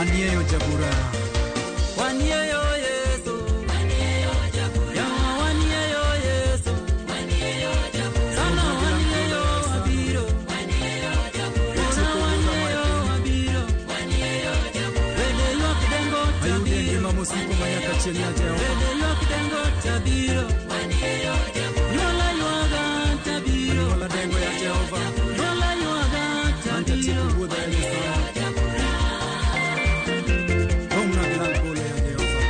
Wanie yo jabura. Wanie yo Yesu. Yawa wanie yo Yesu. Sana wanie yo abiro. Ona wanie yo abiro. Bende ywak dengo Ayude tabiro. ngima mosiko ma nyaka chieng' ya Jehova. Bende ywak dengo tabiro. Nyuola ywaga tabiro. Anyuola dengo ya Jehova. Nyuola ywaga An tatieko tabiro. wuodha ya Nyasaye. Romna gi lang polo ya Jehova.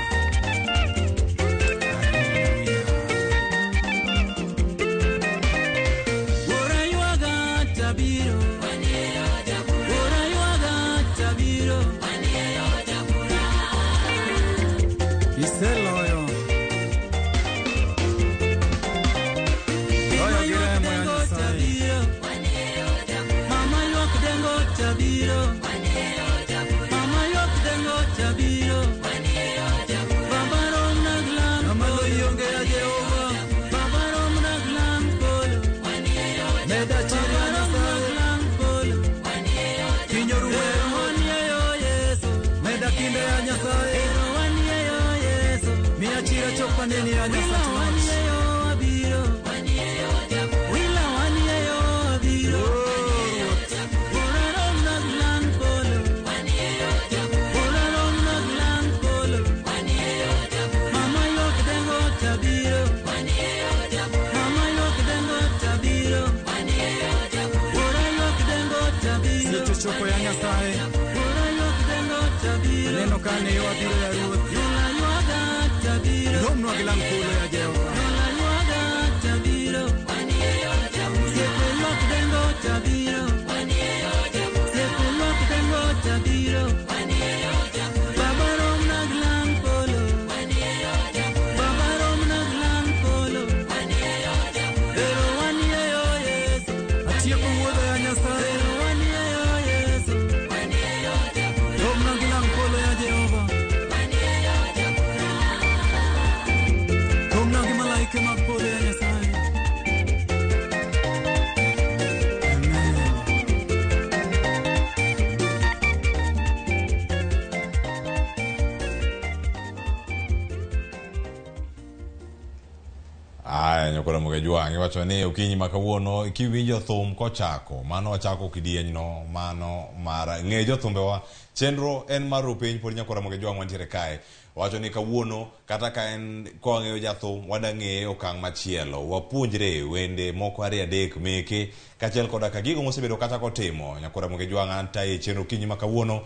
Hallelujah. Wuora ywaga tabiro. Wuora ywaga tabiro. Iseloyo. Loyo gi remo ya Nyasaye. Mama ywak dengo tabiro. Mama ywak dengo tabiro. Baba romna glam Ng'ama loyi onge ya Jehova. Baba romna glam polo. Meda chir Baba ya romna Nyasaye. glam polo. Kinyo ruwe. Ero wanie yo Yesu. Meda kinde ya Nyasaye. Ero wanie yo Yesu. Miya chir achop aneni ya Wila Nyasach loch. wanie yo abiro. Wila wanie yo abiro. Wuora romna glam polo. Wuora romna glam polo. Mama ywak dengo tabiro. Mama ywak dengo tabiro. Wuora ywak dengo tabiro. Seche chopo ya Nyasaye. Wuora ywak dengo tabiro. Aneno ka ne yo abiro ya Ruoth. Yola ywaga tabiro. Romnwa gi lang polo ya Jehova. Yola ywaga tabiro. Siepe ywak dengo tabiro. Siepe ywak dengo tabiro. Baba romna glam polo. Baba romna glam polo. Ero wanie yo Yesu. Atieko wuodha ya Nyasaye. Ero wanie yo Yesu. Romna gi lang polo ya Jehova. Romna gi malaike mag polo ya Nyasaye. Amen. Aya, nyokora Mugejwang' iwacho ni okinyi ma kawuono kiwinjo thum kochako, mano wachako kidienyno, mano mar ng'e jothumbewa. Chenro en mar rupiny pod nyakora Mugejwang' wantiere kae. Wacho ni kawuono kata ka en kwang'eyo jathum wada ng'eye e okang' machielo. Wapuonjre wende moko ariyo adek meke kaachiel koda ka gigo mosebedo kata kotimo. Nyakora Mugejwang' an tayo e chenro okinyi ma kawuono.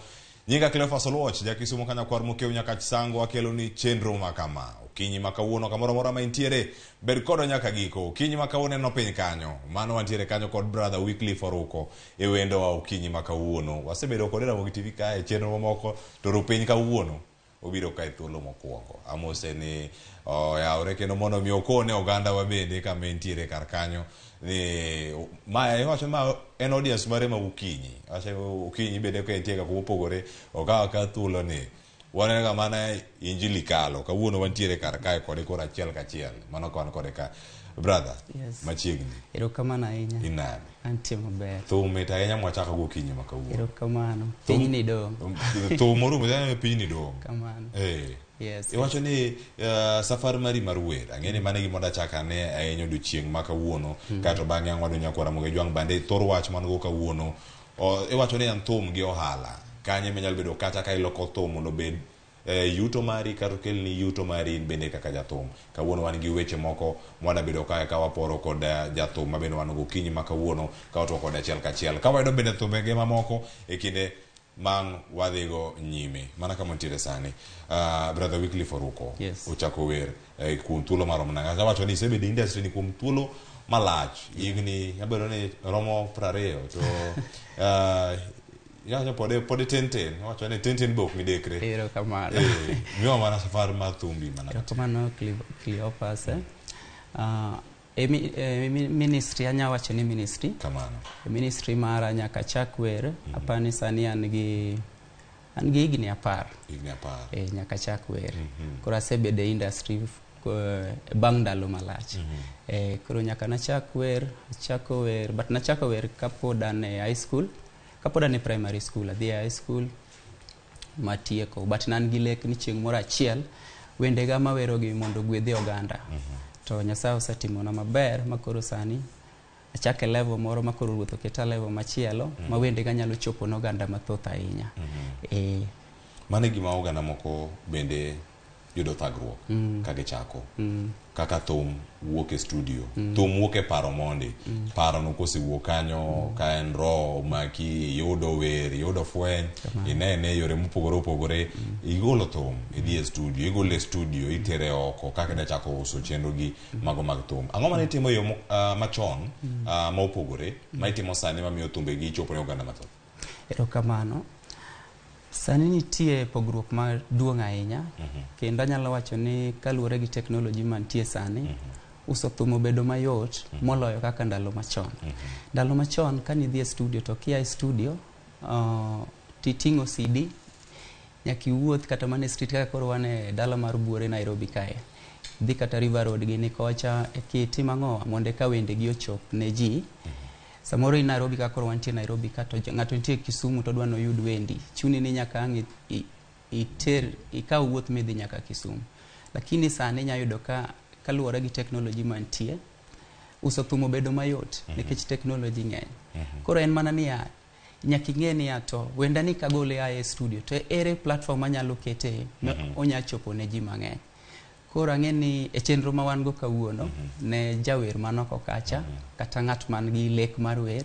Nyinga Cleophas Oluoch, jakisumo ka nyakwar Mokeu nyaka Chisango akelo ni chenro ma kama. Okinyi ma kawuono kamoro amora ma intiere, bed kodwa nyaka giko. Okinyi ma kawuono neno piny kanyo. Mano wantiere kanyo kod brother Wycliffe Oruko e wendowa okinyi ma kawuono. Wasebedo kode Ramogi TV kae chenro mamoko to rupiny kawuono obiro kae thuolo mokwongo. Amose ni oyawre kendo mondo mi okone ogandawa bende kama entiere kar kanyo ni ma iwacho ma en audience mare ma okinyi. Wacho okinyi bende ka entie ka kuma opogore okawo akawa thuolo ni waneno ga mana injili kalo kawuono wantiere kar kae kode koro achiel kachiel mano ka wan kode ka brother Yes. machiegni Erokamano ahinya. inade Antie maber. thum mit ahinya mwachako gokinyi ma kawuono Erokamano. Pinyni dong'. thum morumo eh, pinyni dong' Kamano. eh Yes. iwacho ni safar mari mar wer ang'e ni mano e gima dachako ane ahinya odiochieng' ma kawuono kaeto bang'e ang' wadonjo nyakwara Mugejwang' bande thor wach man go kawuono iwacho ni en thum gi ohala kanye minyalo bedo kata ka iloko thum mondo obed yuto mari kata okelni yuto mari in bende kaka jathum kawuono wan gi weche moko mwada bedo kae ka waporo kod jathum ma bende wan go okinyi ma kawuono ka watwo kode achiel kachiel ka wayudo bende thumbege mamoko e kinde mang' wadhigo nyime mana kama ntiere sani brother Wycliffe Oruko Yes. ochako wer kuom thuolo maromo nade awacho ni isebedo e industry ni kuom thuolo malach higni abedo ni romo 20 to iwacho pod tin tin iwacho ni tin tin be ok midekre Erokamano. eh, miwa mana safar mar thumbi mana Erokamano Cleophas. Eh. E ministry anya wacho ni ministry. Kamano. E ministry mara nyaka chak wer. Apani sani an gi higni 10. Higni 10. E, nyaka chak wer. Koro asebedo e industry bang' ndalo malach. Koro nyaka nachak wer, achako wer, but nachako wer kapod an e high school. Kapod an e primary school, adhi e high school. Matieko, but nan gi lek ni chieng' moro achiel wendega mawerogi mondo ogwedhi oganda. To Nyasaye osetimona maber ma koro sani achako e level moro ma koro Ruoth oketa level machielo ma wendega nyalo chopo ne oganda mathoth ahinya. Mano e gima oganda moko bende yudo thagruok ka gichako. Kaka thum wuok e studio. Thum wuok e paro mondi. Paro no kosewuok kanyo ka en roho omaki, iyudo wer, iyudo fweny, inene e yore mopogore opogore, igolo thum, idhi e studio, igole e studio, itere oko kaka idwa chako uso chenro gi mago mag thum. Ang'o mane itimo e yo machon ma opogore ma itimo sani mamiyo thumbegi chopo ne oganda mathoth? Erokamano. Sani nitie pogruok maduong' ahinya kendo anyalo wacho ni kaluwore gi teknoloji mantie sani uso thum obedo mayot moloyo kaka ndalo machon. Ndalo machon kanidhi e studio to kia e studio titing'o CD nyaka iwuoth kata mana e street kaka koro wan e dala mar Buore Nairobi kae. Dhi kata River Road gini kocha kitim ang'o mondo eka wendegi ochop ne ji. Samoro in Nairobi ka koro wantie Nairobi ka to ng'ato nitie Kisumu to odwa noyud wendi. Chuni ni nyaka ang' iter ikaw wuoth midhi nyaka Kisumu. Lakini sani inya yudo ka kaluwore gi teknoloji mantie, uso thum obedo mayot nikech teknoloji ng'eny. Koro en mana niya, nyaka ing'e niya to wenda ni kagole ae studio to ere platform anyalo kete ma onya chopo ne ji mang'eny. Koro ang'e ni e chenro ma wan go kawuono ne jawer man oko kacha kata ng'at man gi lek mar wer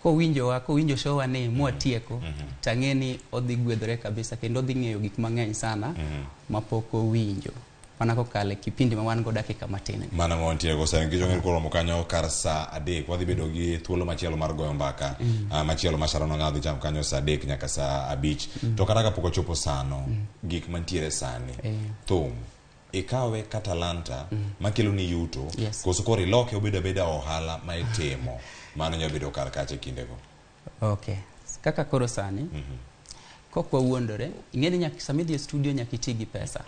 kowinjowa kowinjo show wa ni mwatieko tang'e ni odhi gwedhore kabisa kendo odhi ng'eyo gik mang'eny sana mapok owinjo mana kokalo e kipindi ma wan go dakika matin ni. Mana ma wantie go sani nikech wang'eyo koromo kanyo kar saa 3 wadhi bedo gi thuolo machielo mar goyo mbaka machielo ma Sharon Ong'adho dhi chako kanyo saa 3 nyaka saa 5 to kata kapok ochopo sano gik mantiere sani thum ikawe ka talanta makelo ni yuto koso koro iloke obedo abeda ohala ma itimo mano nyalo bedo kar kacha e kindego. Okay. Kaka koro sani kok wawuondore ing'e ni nyaka sama idhi e studio nyaka iti gi pesa.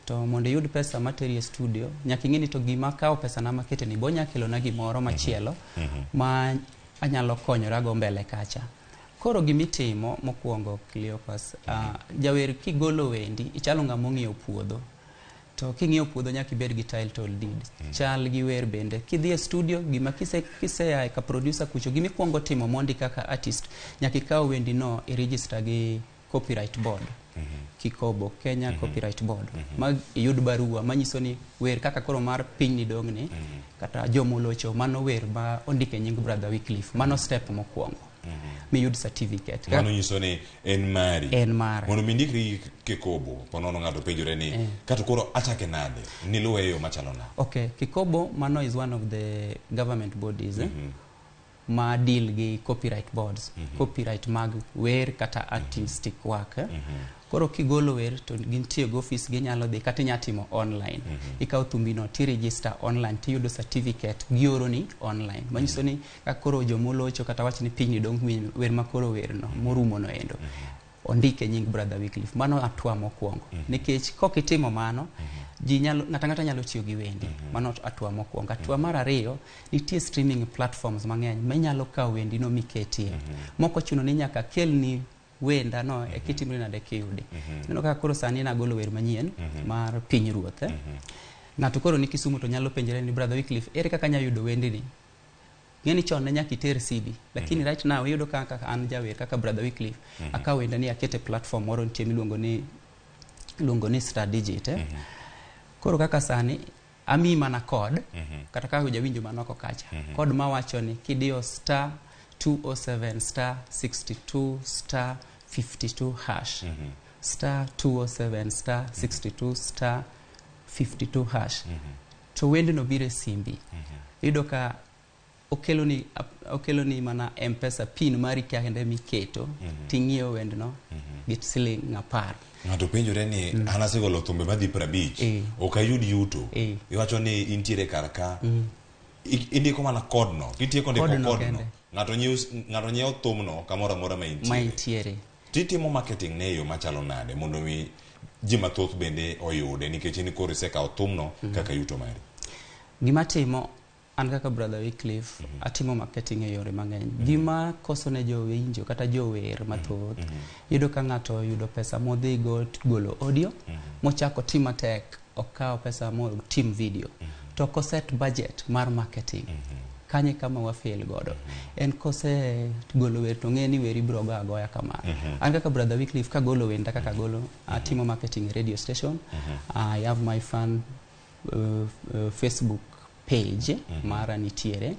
To mondo iyud pesa materi e studio nyaka ing'e ni to gima akawo pesa na makete ni bo nya kelona gimoro machielo ma anyalo konyorago mbele kacha. Koro gimitimo mokwongo Cleophas, jawer kigolo wendi ichalo ng'ama ong'iewo puodho. To king'iewo puodho nyaka ibed gi title deed. Chal gi wer bende. Kidhi e studio gima kisea ka producer kucho gimikwongo timo mondi kaka artist nyaka ikaw wendi no i register gi copyright board. Kikobo, Kenya Copyright Board. Ma iyud barua manyiso ni wer kaka koro mar piny ni dong' ni kata jomolocho mano wer ma ondik e nying Brother Wycliffe. Mano step mokwongo. Miyud certificate. Mano nyiso ni en mari. En mara. Mondo mi indikri gi Kikobo, ponono ng'ato penjore ni kato koro achake nade? Niluwe e yo machalo nade? Okay, Kikobo mano is one of the government bodies ma deal gi copyright boards. Copyright mag wer kata artistic work. Koro kigolo wer to gintie go office ginyalo dhi kata inya timo online. Ikawo thumbi no ti register online tiyudo certificate gioroni online. Manyiso ni kaka koro jomolocho kata wach ni piny ni dong' wer ma koro wer no morumo no endo. Ondike nying Brother Wycliffe. Mano hatua mokwongo. Nikech kok itimo mano, ji nyalo ng'ato ang'ata nyalo tiyo gi wendi. Mano hatua mokwongo. Hatua mar ariyo, nitie streaming platforms mang'eny ma inyalo kawo wendi no miketie. Mok ochuno ni nyaka kelni wenda no e kitimri nade kiyudi. Ineno kaka koro sani nagolo wer manyien mar Piny Ruoth. Ng'ato koro ni Kisumu to nyalo penjore ni Brother Wycliffe, ere kaka anyalo yudo wendini? Ng'e ni chon ne nyaka iter CD, lakini right now iyudo kaka an jawer kaka Brother Wycliffe, akawo wenda ni akete platform moro nitie miluongo ni Star Digit. Koro kaka sani ami mana code kata kaka jawinjo manoko kacha. Code mawacho ni kidiyo star 207 star 62 star 52 hash. Star 207 star 62 star 52 hash. To wendno biro e simbi. Iyudo ka okeloni mana M-Pesa pin mari kende miketo ting'iewo wendno gi siling 10. Ng'ato penjore ni an asegolo thumbe madhi 50 ok ayud yuto. Iwacho ni intiere kar ka indiko mana code no kitieko ndiko code no ng'ato nyiewo thumno kamoro amora ma intiere. Titimo marketing ne e yo machalo nade mondo mi ji mathoth bende oyude nikech in koro isekawo thumno kaka yuto mari? Gima timo An kaka Brother Wycliffe atimo marketing e yore mang'eny. Gima koso ne jowinjo kata jower mathoth, yudo ka ng'ato oyudo pesa modhi go golo audio, mochako tim matek, okawo pesa motim video, to ok oset budget mar marketing. Kanye kama wafail godo. En kose golo wer to ng'e ni wer ibiro go agoya kamano. An kaka Brother Wycliffe kagolo wenda kaka golo, atimo marketing e radio station. I have my fan Facebook page mara nitiere.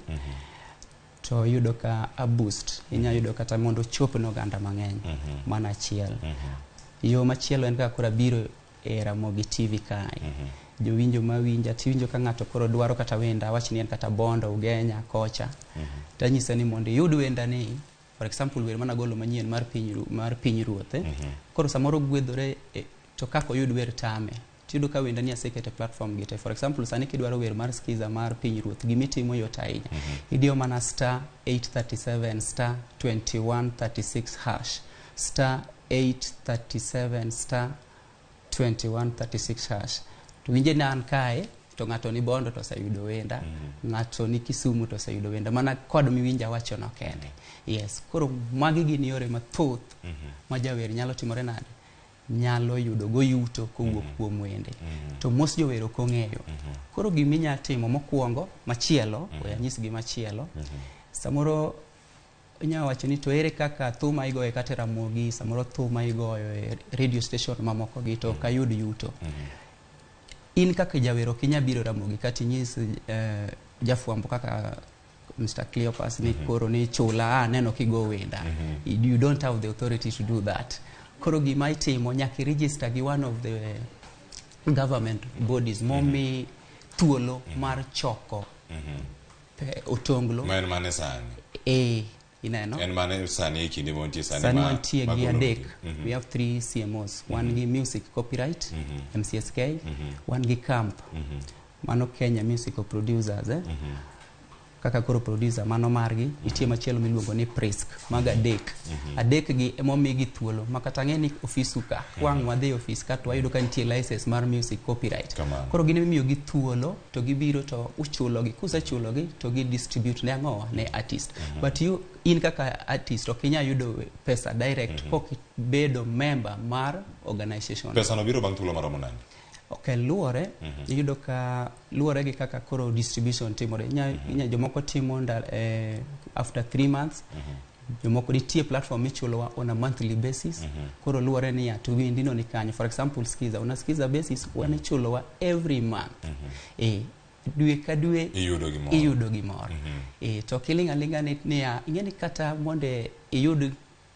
To yudo ka a boost inya yudo kata mondo ochop ne oganda mang'eny. Mano achiel. Yo machielo en kaka koro abiro e Ramogi TV kae. Jowinjo mawinja tiwinjo ka ng'ato koro dwaro kata wenda, awach ni en kata Bondo, Ugenya, kocha. Tanyise ni mondo iyud wenda ni, for example wer managolo manyien mar piny mar piny ruoth. Koro samoro gwedhore to kaka oyud wer tame. Tiyudo ka wenda ni asekete platform gi te. For example sani kidwaro wer mar Skiza mar piny ruoth, gimitimo yot ahinya. Idiyo mana star 837 star 2136 hash, star 837 star 2136 hash. To winje ni an kae to ng'ato ni Bondo to oseyudo wenda, ng'ato ni Kisumu to oseyudo wenda, mana kod miwinja wacho no kende. Yes, koro magi gin yore mathoth ma jawer nyalo timore nade, nyalo yudo go yuto kowuok kuom wende. To most jower ok ong'eyo. Koro giminya timo mokwongo, machielo, we anyisgi machielo. Samoro inya wacho ni to ere kaka thuma igoyo kata e Ramogi, samoro thuma igoyo e radio station mamoko gi to ok ayud yuto. In kaka jawer ok inya biro Ramogi kata inyis jafwambo kaka Mr. Cleopas ni koro ni chula aneno kigo wenda. You don't have the authority to do that. Koro gima itimo nyaka i-register gi one of the government bodies momi thuolo mar choko otonglo. Ma en mane sani? Ineno? En mane sani e kinde mantie sani? Sani wantie gi magolo adek. gi? We have three CMOs. Wan gi Music Copyright, MCSK, wan gi KAMP. Mano Kenya Musical Producers, eh? Kaka koro producer mano margi, nitie machielo miluongo ni Prisk, mago adek. Adek gi emomigi thuolo ma kata ng'e ni ofisu ka, wang' wadhi e ofis ka to wayudo ka nitie license mar music copyright. Kamano. Koro gin imiyogi thuolo to gibiro to uchulogi, kusechulogi to gi distribute ne ang'owa ne artist. But you in kaka artist ok inyal yudo pesa direct kok ibedo member mar organization. Pesa no biro bang' thuolo maromo nade? Ok, luwore. Iyudo ka luwore gi kaka koro distribution timore. Inya jomoko timo after 3 months, jomoko nitie platform michulowa on a monthly basis. Koro luwore ni ya to wendino ni kanyo. For example Skiza, on a Skiza basis wan ichulowa every month, dwe ka dwe. Iyudo gimoro. Iyudo gimoro. To kiling' aling'a ni niya ing'e ni kata mondo iyud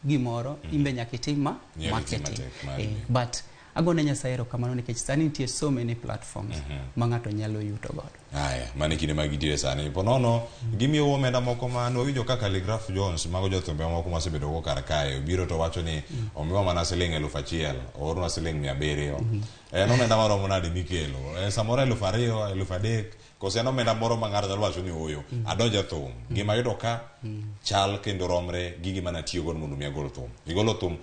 gimoro imbe nyaka itim ma Nyaka itim marketing. matek mari. But agone Nyasaye erokamano nikech sani nitie so many platforms ma ng'ato nyalo yuto godo. Aya, mano e kinde ma gintiere sani. Po nono, gimiyo omenda moko ma nwawinjo kaka Khaligraph Jones, mago jothumbe mamoko masebedo go kar kae, obiro to wacho ni omiwa mana siling 1000, oornwa siling 700. En omenda maromo nade mikelo? Samoro 2000, 3000, kose en omenda moro ma ng'ato nyalo wacho ni ooyo, adonjo e thum. Gima ayudo ka chal kendo romre gi gima natiyo godo mondo mi agol thum. Igolo thum,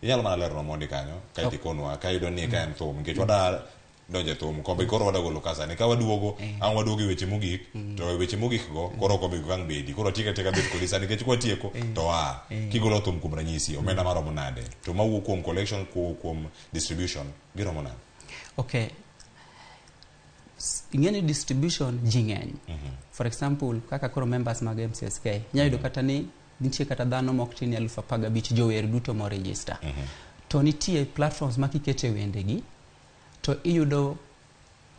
inyalo mana lero mondi kanyo, kaeto ikonwa, ka iyudo ni ka en thum, nikech wada donjo e thum kombe koro wada golo ka sani ka waduogo ang' waduogo e weche mogik to e weche mogik go koro kombe go ang' bedi koro tieka tieka bet kodi sani nikech kwatieko to a kigolo thum kuom ranyisi omenda maromo nade to mawuok kuom collection kuom distribution giromo nade? Okay, ing'e ni distribution ji ng'eny. For example kaka koro members mag MCSK inyalo yudo kata ni nitie kata dhano mok tin 15,000 jower duto moregister. To nitie platforms ma kikete wendegi to iyudo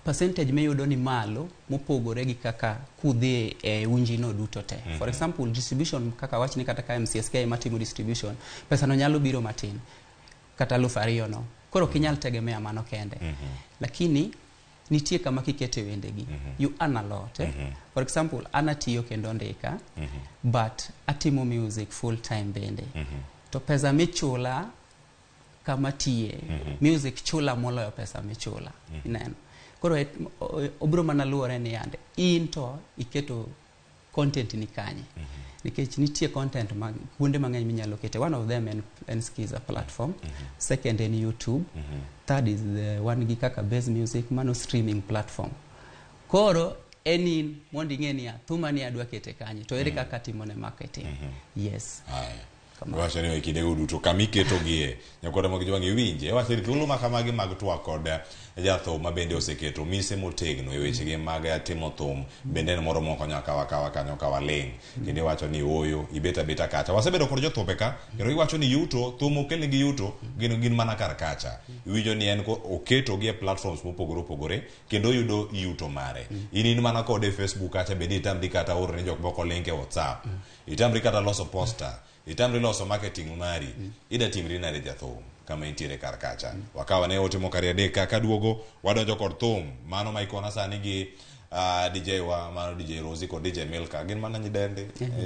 percentage miyudo ni malo mopogore gi kaka kudhi e unji no duto te. For example distribution kaka wach ni kata ka MCSK matimo distribution, pesa no nyalo biro matin kata 2000 no. Koro ok inyal tegemea mano kende. Lakini nitie kama kikete wendegi you earn a lot, eh? For example an atiyo kendo ndika, but atimo music full time bende to pesa michula kama tiye music chula moloyo pesa michula. Ineno koro obiro mana luwore ni yande in to iketo content ni kanye, nikech nitie content mag kuonde mang'eny minyalo kete. One of them en Skiza platform, second en YouTube, third is the one gi kaka Base Music, mano streaming platform. Koro En in mondo ing'e niya, thuma ni adwa kete kanye, to ere kaka atimone marketing. Yes. Haya. Kamano. Wacho ni e kindego duto kama iketogie nyakwar Ramogi Jwang' iwinje wacho ni thuolo ma kamagi mag twak kod jathum ma bende oseketo mise motegno e wechege mag timo thum bende en moro moko nyaka wakawa kanyo ka waling' kendo iwacho ni ooyo ibet abeta kacha wasebedo kod jothumbe ka kendo iwacho ni yuto thum okelnegi yuto gin mana kar kacha iwinjo ni en oketogi e platforms mopogore opogore kendo oyudo yuto mare in mana kode e Facebook kacha bende itamri kata oro ne jok moko link e WhatsApp itamri kata loso poster itamri loso marketing mari ida timri nade jathum kama intiere kar kacha wakawa ne ote moko ariyo adek ka kaduogo wadonjo kod thum mano ma ikona sani gi DJ wa mano DJ Rosie kod DJ Milka gin mana nyidende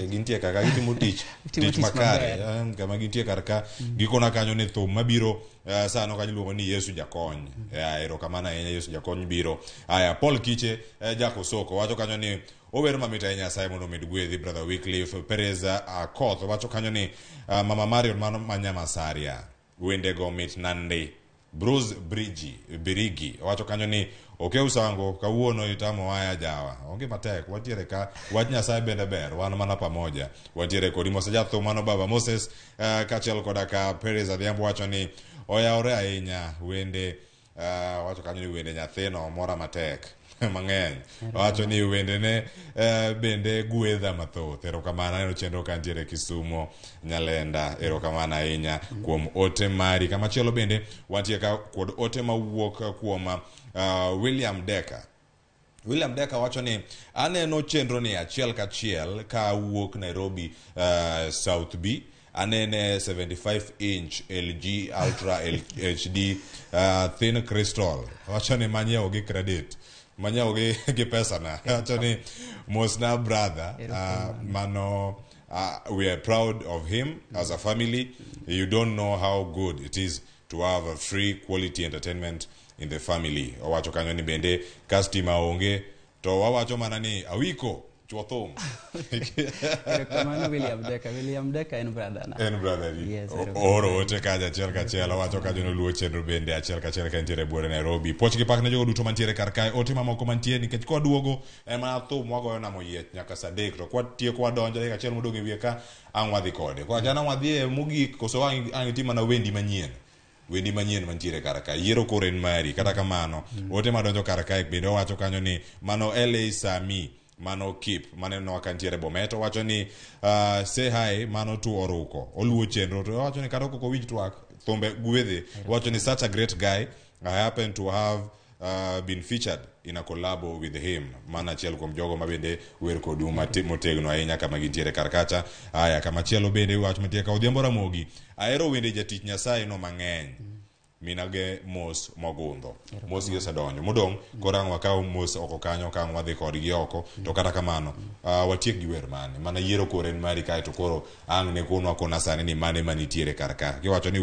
gintie kaka gitimo tich Gitimo tich tich makare maber. kama gintie kar ka gikona kanyo ni thum mabiro sano kanyo iluongo ni Yesu Jakony. Erokamano ahinya Yesu Jakony biro. Aya Paul Kiche Jakosoko wacho kanyo ni ower mamit ahinya Nyasaye mondo omed gwedhi brother Wycliffe Perez Akoth wacho kanyo ni mama Marion mano manyamasaria wendego mit nandi. Bruce Brigi Birigi wacho kanyo ni okew sango kawuono itamo waya jawa onge matek wantiere ka wach Nyasaye bende ber wan mana pamoja wantiere kodi Mose jathum mano baba Moses kaachiel koda ka Perez Adhiambo wacho ni oyawore ahinya wende wacho kanyo ni wende nyathino mora matek mang'eny wacho ni wendene bende gwedha mathoth. Erokamano aneno chenro ka ntiere Kisumo Nyalenda, erokamano ahinya kuom ote mari. Kamachielo bende wantie ka kod ote mawuok kuom William Decker. William Decker wacho ni aneno chenro ni achiel kachiel ka wuok Nairobi South B anene 75 inch LG Ultra HD thin crystal wacho ni manyiewo gi credit manyiewo gi pesa na wacho ni mosna brother mano we are proud of him as a family. You don't know how good it is to have a free quality entertainment in the family. Owacho kanyo ni bende ka stima onge to wawacho mana ni awiko chuo thum. Erokamano William Decker. William Decker en brother na. En brother ni. Yes, Ooro ote kacha achiel kachiel owacho kanyo noluwo chenro bende achiel kachiel ka entiere buore Nairobi. Puoch gi pak ne jogo duto mantiere kar kae ote mamoko mantie nikech kwaduogo en mana thum wagoyo namo yiech nyaka saa adek to kwatieko wadonjo dakika achiel modong' e wiye ka ang' wadhi kode. Kwa chana wadhi e mogik koso ang' itim mana wendi manyien. Wendi manyien mantiere kar ka yiero koro en mari kata kamano ote madonjo kar kae bende owacho kanyo ni mano LA Sami mano Kip maneno ka ntiere Bomet owacho ni say hi mano tu oruko oluwo chenro to owacho ni kata ok owinj twak thumbe gwedhe owacho ni such a great guy I happen to have been featured in a collabo with him mana achiel kuom jogo ma bende wer kodu motegno ahinya kama gintiere kar kacha. Aya kamachielo bende wach mantie ka Odhiambo Ramogi ahero wende jatich Nyasaye no mang'eny minage mos mogundho mos gi osedonjo modong' koro ang' wakaw mos oko kanyo ka ang' wadhi kodgi oko to kata kamano watiek gi wer mane mana yiero koro en mari kae to koro ang' ne konwa kona sani ni mane manitiere kar ka kiwacho ni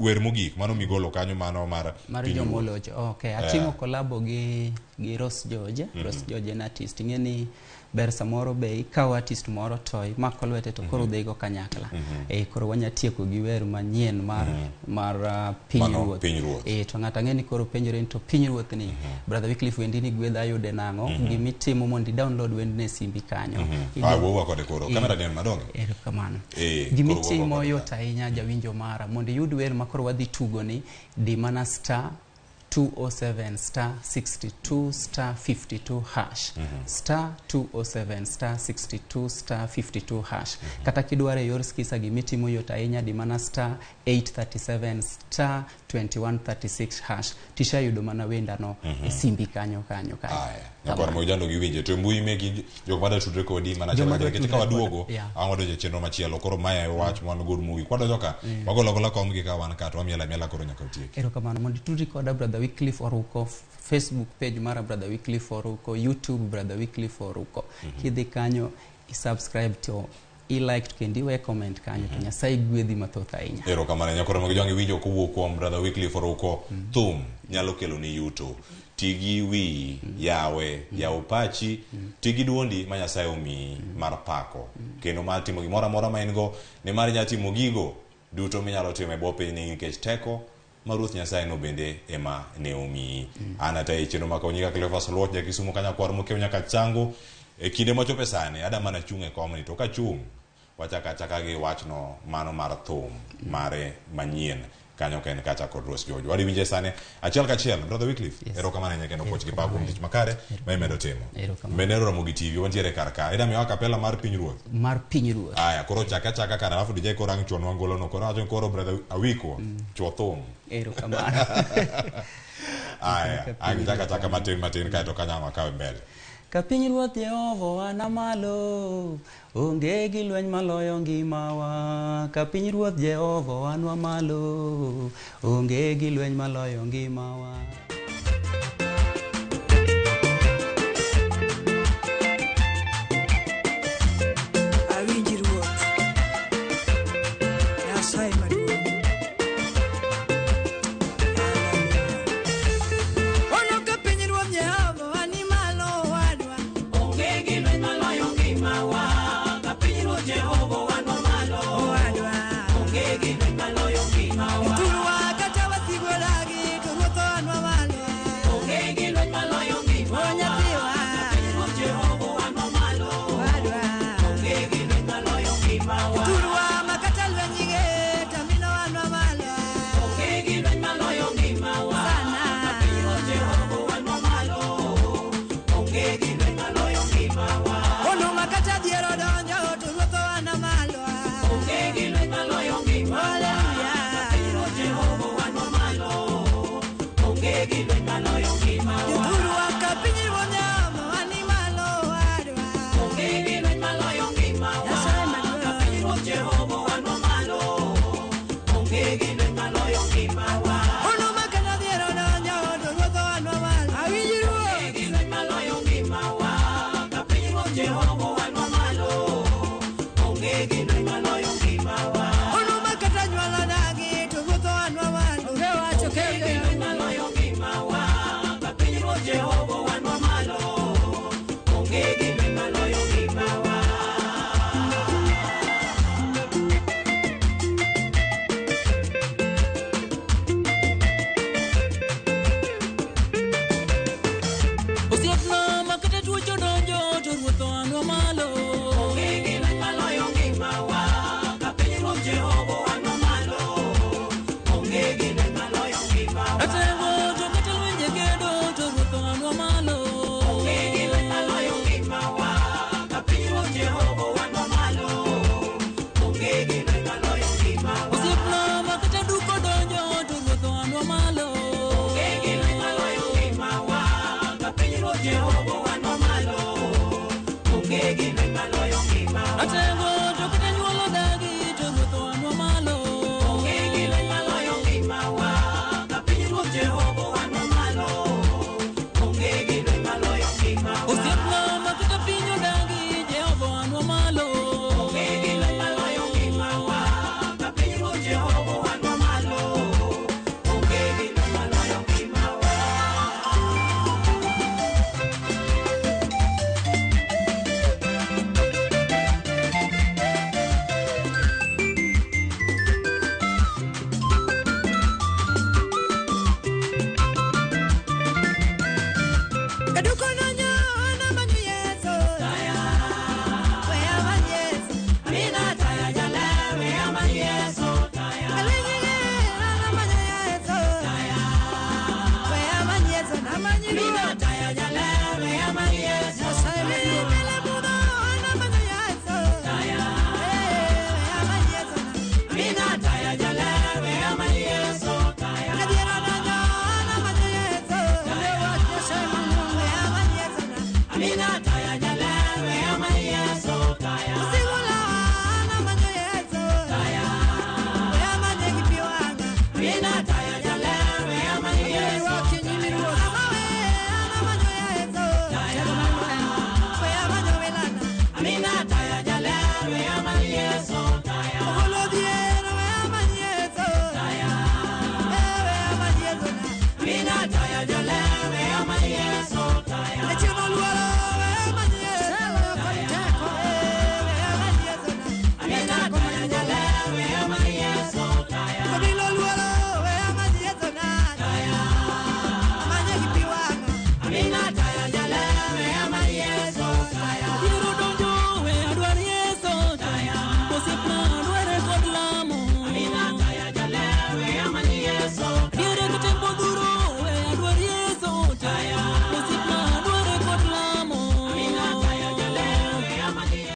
wer mogik mano migolo kanyo mano mar jomolocho. Okay, atimo collabo gi Rose George. Rose George en artist ing'e ni ber samoro be ikawo artist moro to imako lwete to koro udhigo kanyakla. Koro wanya tieko gi wer manyien mar Pinyruoth. To ng'ato ang'e ni koro penjore ni to Pinyruoth ni brother Wycliffe wendi ni gwedha ayude nang'o gimitimo mondo i-download wendni e simbi kanyo. Wuowa kode koro kamera ni en madongo. Erokamano. Gimitimo yot ahinya jawinjo mara mondo iyud wer ma koro wadhi tugo ni di mana star 207 star 62 star 52 hash star 207 star 62 star 52 hash. Kata kidware yor skisa gimitimo yot ahinya di mana star 837 star 2136 hash tisha yudo mana wendano e simbi kanyo kanyo kanyo. Nyakwar Mojando giwinje to mbui meki jok madwa tudre kodi mana chalo nikech ka waduogo ang' wadonjo e chenro machielo koro mae wach mwan god mogik kwadonjo ka wagolo agola kom gi ka wan ka to wamielo amiela koro nyaka otieki. Erokamano mondo itudri koda brother Wycliffe Oruko Facebook page mara brother Wycliffe Oruko, YouTube brother Wycliffe Oruko. Kidhi kanyo i-subscribe to i-like to kendo iwe comment kanyo to Nyasaye gwedhi mathoth ahinya. Erokamano nyakwar Ramogi Jwang' iwinjo kowuok kuom brother Wycliffe Oruko thum nyalo kelo ni yuto. Ti gi wiyi yawe yaw pachi ti gi duondi ma Nyasaye omiyi mar pako kendo mar timo gimoro amora ma in go nimar inyalo timo gigo duto minyalo timo e bwo piny nikech teko ma Ruoth Nyasaye no bende ema ne omiyi. An ata e chenro ma kawuono nyinga Cleophas Oluoch ja Kisumu kanyakwar mokiewo nyaka Chango. E kinde machopo sani ada mana chung' e komni to kachung' wachako achaka gi wachno mano mar thum mare manyien kanyo ka en kacha kod Rose George. Wadhi winje sani achiel kachiel Brother Wycliffe. Yes. Erokamano ahinya kendo puoch gi pak kuom tich makare ma imedo timo. Erokamano. Bende Ramogi TV wantiere kar ka. Ida miwa kapela mar piny ruoth. Mar piny ruoth. Aya, koro chaka achaka kar alafu DJ koro ang' chuonwa ngolo no. Koro awacho ni koro brother Awiko chuo thum. Erokamano. Aya, ang' chaka achaka matin matin kaeto kanyo ang' wakawe mbele. Ka piny ruoth Jehova wana malo, onge gi lweny maloyo ngimawa. Ka piny ruoth Jehova wanwa malo, onge gi lweny maloyo ngimawa. Awinji Ruoth Nyasaye maduong'. Ono ka piny Ruoth Jehova wan malo owadwa. Onge gi lweny maloyo ngimawa, ka piny Ruoth Jehova wanwa malo. Owadwa. Onge gi lweny maloyo ngimawa. Thurwa kata wasigu odagi to Ruoth owanwa malo. Onge gi lweny maloyo ngimawa, O nyathiwa. ka piny Ruoth Jehova wanwa malo. Owadwa. Onge gi lweny maloyo ngimawa. Thurwa ma kata lweny ger to mino wanwa malo. Onge gi lweny maloyo ngimawa, Sana. ka piny Ruoth Jehova wanwa malo. Onge gi lweny maloyo ngimawa. Ono ma kata dhier odonjo to Ruoth owana malo. Onge gi lweny maloyo ngimawa, Hallelujah. ka piny Ruoth Jehova wanwa malo. Onge gi lweny